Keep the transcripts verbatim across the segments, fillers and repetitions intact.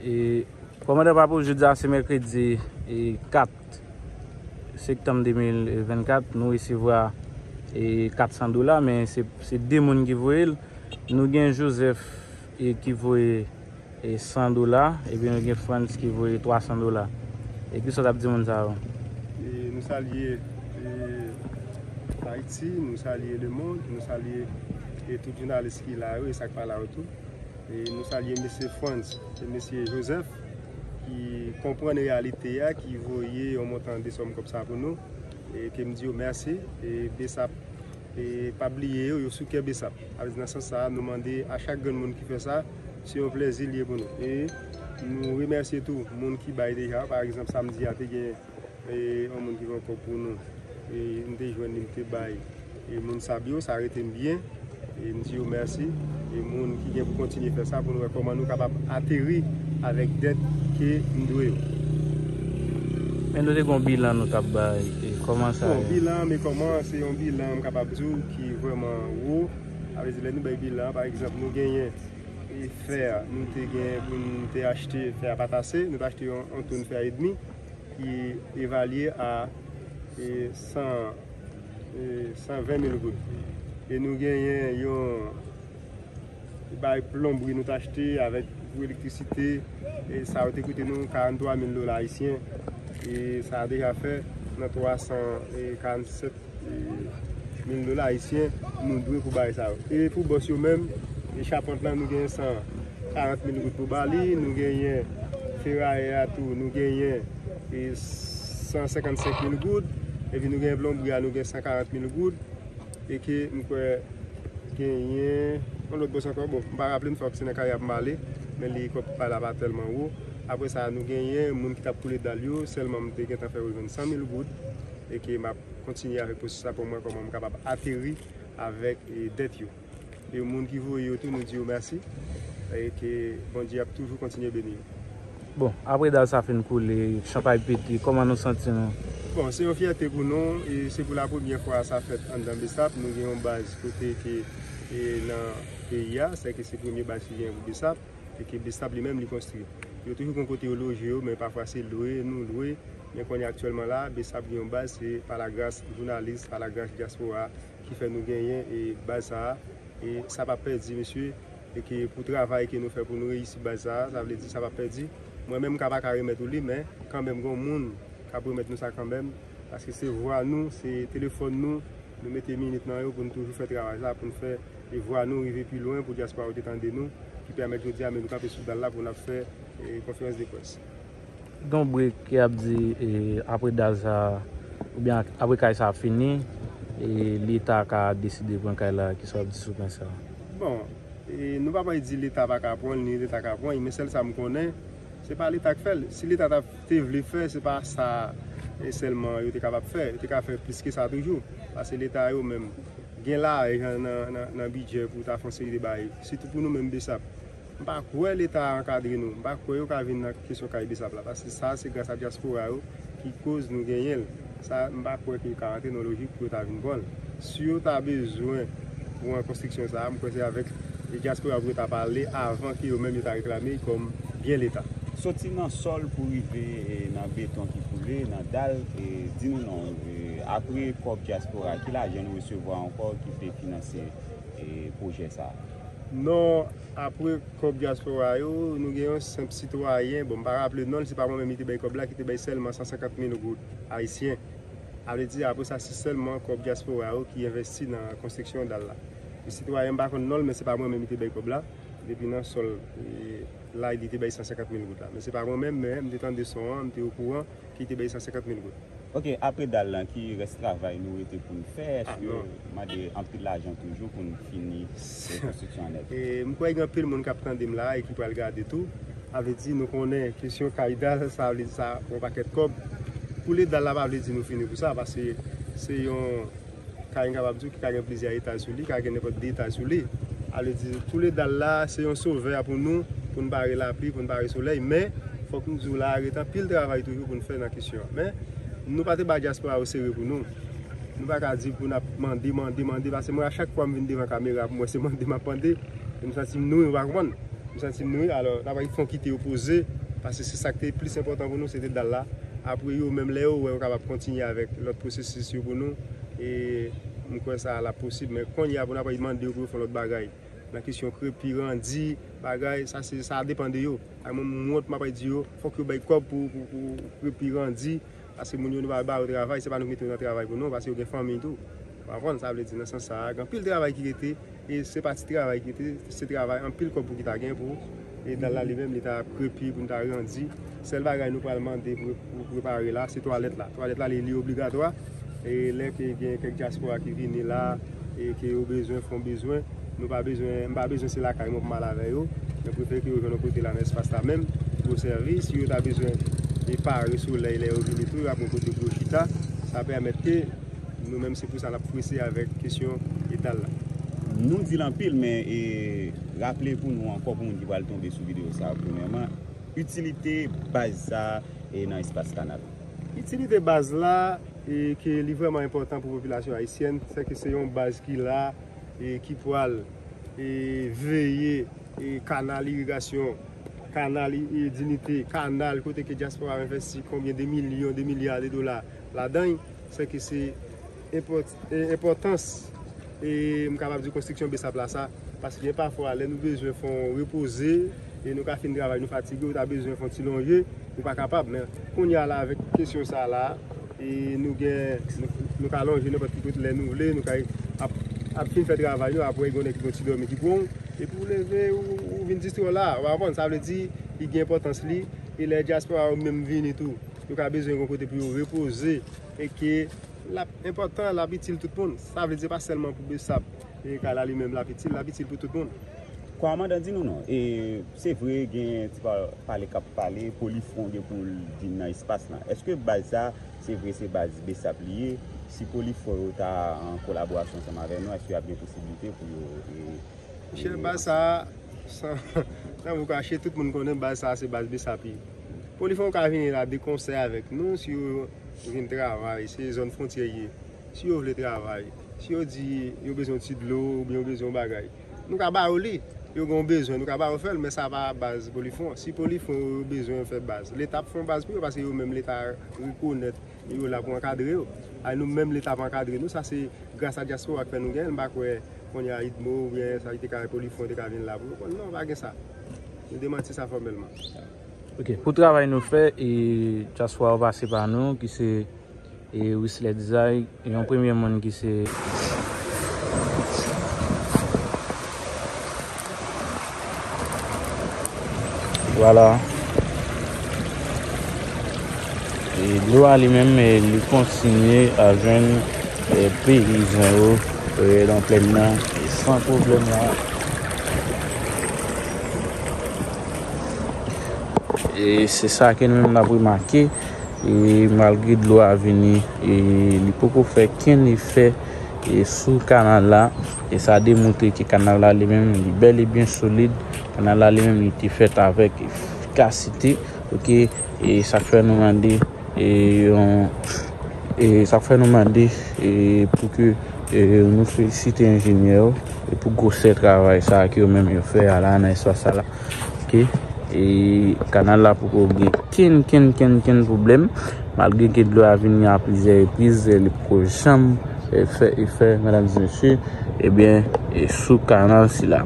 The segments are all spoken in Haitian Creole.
E, kòmandan Papo, jodi a se mèkredi, e, kat septanm de mil vennkat, nou resevwa, e, kat san dola, men se, se de moun ki voye l. Nou gen Joseph, e, ki voye, e, san dola, epi nou gen Frantz ki voye twa san dola. E kisa w t ap di moun sa yo? E, nou salye, e, Ayiti, nou salye lemonn, nou salye, e, tout jounalis ki la yo, e sa k pa la yo tou. E nou salye mesye Frantz e mesye Joseph ki konprann reyalite a, ki voye yon montan de sòm kòb sa pou nou. E ke m di yo mèsi. E BSAP, e pa bliye yo, yo sou kè BSAP. Sa vle di nan sans sa a, nou mande a chak grenn moun ki fè sa, se yon plèzi li ye pou nou. E nou remèsye tou moun ki bay deja. Pa egzanp, samdi a te gen e, yon moun ki fè yon kòb pou nou. E, m te jwenn li, m te bay, e, moun sa yo, sa rete m byen. E, m di yo mèsi. E, moun ki gen pou kontinye fè sa, pou nou wè kòman nou kapab ateri avèk dèt ke m dwe yo. Men nou te gen yon bilan nou t ap bay. E, kòman sa Bon, ye? Bilan, men kòman, se yon bilan, m kapab di w, ki vrèman wo. Sa vle di, lè nou bay bilan, pa egzanp, nou genyen, e, fè, nou te gen pou nou te achte, fè a pa t ase, nou te achte yon, yon tonn fè a edmi. Ki evalye a, e, san, e, san ven mil goud. E nou genyen yon bay plonbri nou t achte avèk pou elektrisite, e sa yo te koute nou karanntwa mil dola ayisyen. E sa a deja fè nan twa san karannsèt mil dola ayisyen nou dwe pou bagay sa yo. E pou bòs yo menm, e chapant lan nou genyen san karant mil goud pou ba li, nou genyen ferayè a tou, nou genyen, e, san senkannsenk mil goud, epi nou genyen plonbri a, nou gen san karant mil goud, e ke m kwè genyen yon lòt bòs ankò, bon, m pa raple m, fòk se nan Kayab m ale, men li kòb pa la pa tèlman wo. Apre sa, nou genyen moun ki t ap koule dal yo, sèlman m te gentan fè yo jwenn san mil goud, e ke m ap kontinye avèk pwosesis la pou m wè kòman m kapab ateri avèk, e, dèt yo. E moun ki voye yo tou, nou di yo mèsi. E ke Bondye ap toujou kontinye beni yo. Bon, apre dal sa fin koule, chanpay pete, kòman nou santi nou? Bon, se yon fyète pou nou, e se pou la premyè fwa sa fèt anndan BSAP. Nou gen yon baz kote ke, e, nan peyi a, sèke se premye baz ki genyen pou BSAP, e ke BSAP li menm li konstwi. Yo toujou gen kote yo loje yo, men pafwa se lwe, nou lwe. Men kounye a aktyèlman la, BSAP gen yon baz, se pa lagras jounalis, pa lagras dyaspora ki fè nou genyen, e, baz sa a. E sa p ap pèdi, mesye. E ke pou travay ke nou fè pou nou reyisi baz sa a, sa vle di sa p ap pèdi. Mwen menm, m ka pa ka remèt ou li, men kanmenm, gen yon moun k ap remèt nou sa kanmenm. Paske se vwa nou, se telefòn nou, nou mete minit nan yo pou nou toujou fè travay sa, pou nou fè, e, vwa nou rive pi lwen, pou dyaspora yo te tande nou, ki pèmèt jodi a, men nou kanpe sou dal la pou n ap fè, e, konferans de près. Gen yon brèk ki ap di, e, apre dal sa, oubyen apre kay sa fini, e, Leta ka deside pran kay la, kisa w ap di sou pwen sa a? Bon, e, nou pa pral di Leta pa ka pran l, ni Leta ka pran l, men sèl sa m konnen, se pa Leta k fè l. Si Leta ta, te vle fè, se pa sa, e, sèlman yo te kapab fè. Yo te ka fè plis ke sa toujou. Paske Leta yo menm, gen lajan nan, nan, nan bidjè pou ta fè yon seri de bagay. Sitou pou nou menm BSAP. M pa kwè Leta a ankadre nou. M pa kwè yo ka vin nan kesyon kay BSAP la. Paske sa, se gras a dyaspora yo ki koz nou genyen l. Sa, m pa kwè ke yo ka rantre nan lojik pou yo ta vin pran l. Si yo ta bezwen pou yon konstriksyon sa a, m kwè se avèk dyaspora pou yo ta pale avan ke yo menm yo ta reklame kòm byen Leta. Soti nan sòl pou rive, e, nan beton ki koule, nan dal, e, di nou non, e, apre kòb dyaspora, ki lajan nou resevwa ankò ki te finanse, e, pwojè sa a? Non, apre kòb dyaspora yo, nou gen yon senp sitwayen, bon, m pa raple non l, se pa mwen menm li te bay kòb la, ki te bay sèlman san senkant mil goud ayisyen. Sa vle di, apre sa, se sèlman kòb dyaspora yo ki envesti nan konstriksyon dal la. E sitwayen, m pa konn non l, men se pa mwen menm li te bay kòb la. Depi nan sòl, e, la, li te bay san senkant mil goud la. Men se pa mwen menm, men m te tande son an, m te okouran ki te bay san senkant mil goud. Ok, apre dal lan, ki rès travay nou rete pou n fè? Èske mande anpil lajan toujou pou n fini, e, konstriksyon an nèt? E, m kwè gen anpil moun k ap tande m la e ki pral gade tou. Sa vle di, nou konnen kesyon kay dal, sa vle di sa yon pakèt kòb. Koule dal la pa vle di nou fini pou sa, paske se yon kay, m kapab di w, ki ka gen plizyè etaj sou li, ka gen nenpòt de etaj sou li. Sa vle di, koule dal la, se yon sovè pou nou, pou n pare lapli, pou n pare solèy, men fòk m di w la, rete anpil travay toujou pou n fè nan kesyon an. Men, nou pa te ba dyaspora yo sere pou nou. Nou pa ka di pou n ap mande, mande, mande, paske mwen, a chak fwa m vin devan kamera, pou mwen, se mande m ap mande, e m santi m nouri, ou pa konprann. M santi m wi, alò, n ap fè yon kite yo poze, paske se sa k te plis enpòtan pou nou, se te dal la. Apre yo menm, lè yo wè yo kapab kontinye avèk lòt pwosesis yo pou nou, e m kwè sa l ap posib, men kounye a pou n ap mande yo pou yo fè lòt bagay. Nan kesyon krepi, randi, bagay, sa se, sa depann de yo. Ak mwen, m wont, m ap di yo, fòk yo bay kòb pou, pou, pou krepi, randi, paske moun yo nou pa ba yo travay, se pa nou ki mete yo nan travay pou nou, paske yo gen fanmi tou. Ou konprann? Sa vle di nan sans sa a, gen anpil travay ki rete, e se pa ti travay ki rete, se travay anpil kòb pou ki ta gen pou, e dal la li menm, li ta krepi, pou nou ta randi. Sèl bagay nou pral mande pou, pou prepare la, se twalèt la. Twalèt la, li, li obligatwa. E lè ke gen kèk dyaspora ki vini la, e ke yo bezwen, fè yon bezwen, nou pa bezwen, m pa bezwen se lakay mwen pou m al avè yo. Mwen prefere ke yo jwenn yon kote la nan espas la menm, pou yo sèvi. Si yo ta bezwen e pare solèy lè yo vini tou, yo ap gen kote pou yo chita. Sa pèmèt ke nou menm, se pou sa n ap prese avèk kesyon e dal la. Nou di l anpil, men e, raple pou nou ankò, pou moun ki pral tonbe sou videyo sa a premyèman, itilite baz sa a e nan espas kanal. Itilite baz la, e ke li vrèman enpòtan pou popilasyon ayisyèn, se ke se yon baz ki la, e ki pral, e veye, e kanal irigasyon, kanal, e dinite, kanal kote ke dyaspora a envesti konbyen de milyon, de milya de dola ladan l, se ke se enpòt-, e enpòtans, e m kapab di konstriksyon besap la sa, paske gen pafwa lè nou bezwen fè yon repoze, e nou ka fin travay, nou fatige, ou ta bezwen fè yon ti lonje, nou pa kapab. Men kounye a la, avèk kesyon sa la, e nou gen, nou, nou ka lonje nenpòt ki kote lè nou vle, nou ka ap, ap fin fè travay nou, apre gen yon nèg ki gon ti dòmi ki pran w, epi w leve, ou, ou vin distre w la, ou konprann? Sa vle di, li gen enpòtans li, e lè dyaspora yo menm vini tou, yo ka bezwen yon kote pou yo repoze, e ke l ap enpòtan, l ap itil tout moun. Sa vle di pa sèlman pou besap, e kay la li menm l ap itil, l ap itil pou tout moun. Kòmandan, di nou non. E se vre gen ti pa-, pale k ap pale, Polifwon gen pou l vin nan espas lan. Èske baz sa, se vre se baz besap li ye? Si Polifwon yo ta an kolaborasyon ansanm avè nou, èske y ap gen posiblite pou yo, e, Monchè, baz sa, san, san vou kache, tout moun konnen baz sa se baz besap li ye. Polifwon ka vini la de konsèy avèk nou, si yo vin travay, se zòn fwontyè ye. Si yo vle travay, si yo di yo bezwen yon ti dlo oubyen yo bezwen yon bagay, nou ka ba yo li. Yo gen yon bezwen, nou ka ba yo fè l, men sa pa baz Polifwon. Si Polifwon yo bezwen fè baz, Leta ap fè yon baz pou yo, paske yo menm Leta rekonèt yo la pou ankadre yo. A nou menm Leta ap ankadre nou, sa se gras a dyaspora k fè nou genyen l. M pa kwè kounye a Idmo oubyen sa ki te ka Polifwon te ka vin la pou yo konn. Non, pa gen sa. Nou demanti sa fòmèlman. Ok, pou travay nou fè, e dyaspora yo pase pa nou, ki se, e Whistler Design, yon premye moun ki se Vwala. E dlo a li menm, e, li kontinye a jwenn, e, peyizan yo, e, nan plèn nan, e, san pwoblèm la. E se sa ke nou menm n ap remake. E malgre dlo a vini, e li poko fè kenn efè, e sou kanal la. E sa demontre ke kanal la li menm li bèl e byen solid. Kanal la li menm li te fèt avèk efikasite. Ok, e sa k fè nou mande, e yon, e sa k fè nou mande, e pou ke, e nou felisite enjenyè yo, e pou gwosè travay sa a ke yo menm yo fè a la nan espas sa la. Ok. E kanal la poko gen kenn, kenn, kenn, kenn pwoblèm. Malgre ke dlo a vini a plizyè repriz, li poko janm, e, fè efè, medam e mesye, ebyen, e sou kanal sila.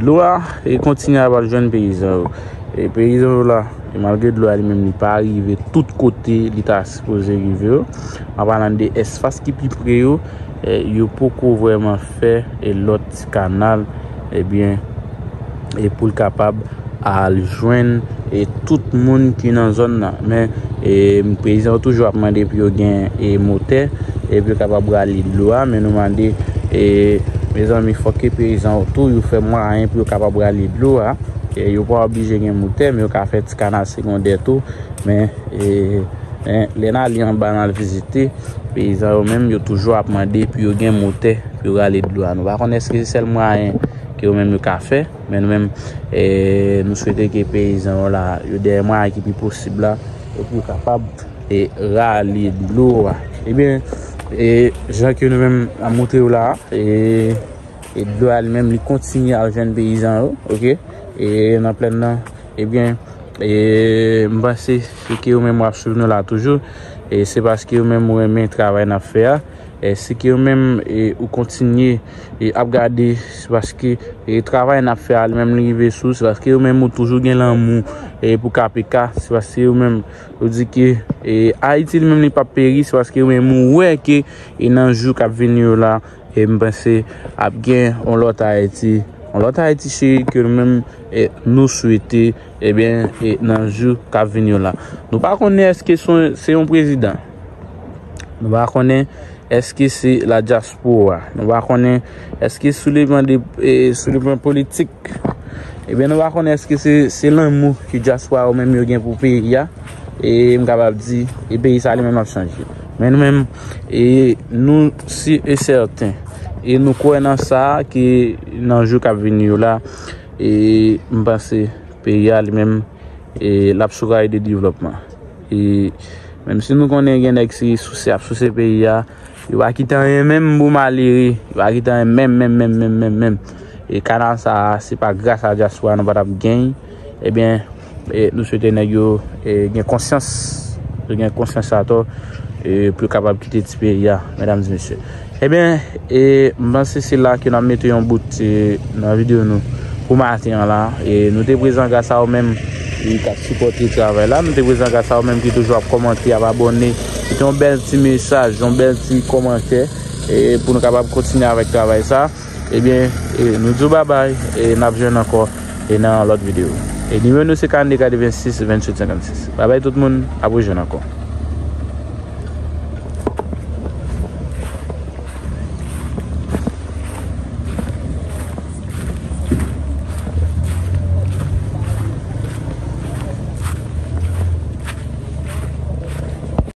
Dlo a, e kontinye ap al jwenn peyizan yo. E peyizan yo la, e malgre dlo a li menm li pa rive tout kote li ta sipoze rive yo. An palan de espas ki pi pre yo, e yo poko vrèman fè, e lòt ti kanal, ebyen, e pou l kapab al jwenn, e tout moun ki nan zòn nan. Men, e peyizan yo toujou ap mande pou yo gen, e motè, e pou yo kapab rale dlo a. Men nou mande, e mezanmi, fòk ke peyizan yo tou, yo fè mwayen pou yo kapab rale dlo a. E yo pa oblije gen motè, men yo ka fè ti kanal segondè tou. Men, e, men lè n ale anba, n al vizite, peyizan yo menm, yo toujou ap mande pou yo gen motè pou yo rale dlo a. Nou pa konn èske se sèl mwayen ke yo menm yo ka fè, men nou menm, e, nou swete ke peyizan yo la, yo dèyè mwayen ki pi posib la, yo pou kapab, e, rale dlo a. Ebyen, e, jan ke nou menm n ap montre yo la, e, e dlo a li menm, li kontinye al jwenn peyizan yo, ok? e nan plèn nan, ebyen, e m panse se ke ou menm w ap swiv nou la toujou, e se paske ou menm ou renmen travay n ap fè a, e si ke ou menm, e ou kontinye, e ap gade, se paske, e travay n ap fè a li menm li rive sou, se paske ou menm ou toujou gen lanmou, e pou K P K, se paske ou menm ou di ke, e Ayiti li menm li p ap peri, se paske ou menm ou wè ke, e nan jou k ap vini yo la, e m panse ap gen yon lòt Ayiti, yon lòt Ayiti cheri ke nou menm, e nou swete, ebyen, e nan jou k ap vini yo la. Nou pa konnen èske se yon, se yon prezidan. Nou pa konnen èske se la dyaspora. Nou pa konnen èske sou le plan de, e sou le plan politik. Ebyen, nou pa konnen èske se, se lanmou ke dyaspora yo menm yo gen pou peyi a. E m kapab di, e peyi sa li menm ap chanje. Men nou menm, e nou si e sèten. E nou kwè nan sa ke nan jou k ap vini yo la, e m panse peyi a li menm, e l ap sou ray de devlòpman. E menm si nou konnen gen nèg se souse ap souse peyi a, yo pa kite anyen menm pou malere, yo pa kite anyen menm, menm, menm, menm, menm, menm. E kanal sa a, se pa gras a dyaspora nou pa t ap genyen. Ebyen, e nou swete nèg yo, e gen konsyans, yo gen konsyans atò, e pou yo kapab kite ti peyi a, medam e mesye. Ebyen, e m panse se la ke n ap mete yon bout, e nan videyo nou pou maten an la. E nou te prezan gras a ou menm ki t ap sipòte travay la. Nou te prezan gras a ou menm ki toujou ap kòmante, ap abòne. Kite yon bèl ti mesaj, yon bèl ti kòmantè, e pou nou kapab kontinye avèk travay sa. Ebyen, e nou di w babay, e n ap jwenn ankò, e nan yon lòt videyo. E nimewo nou se karannde katrevensis venntuit senkannsis. Babay tout moun, ap rejwenn ankò.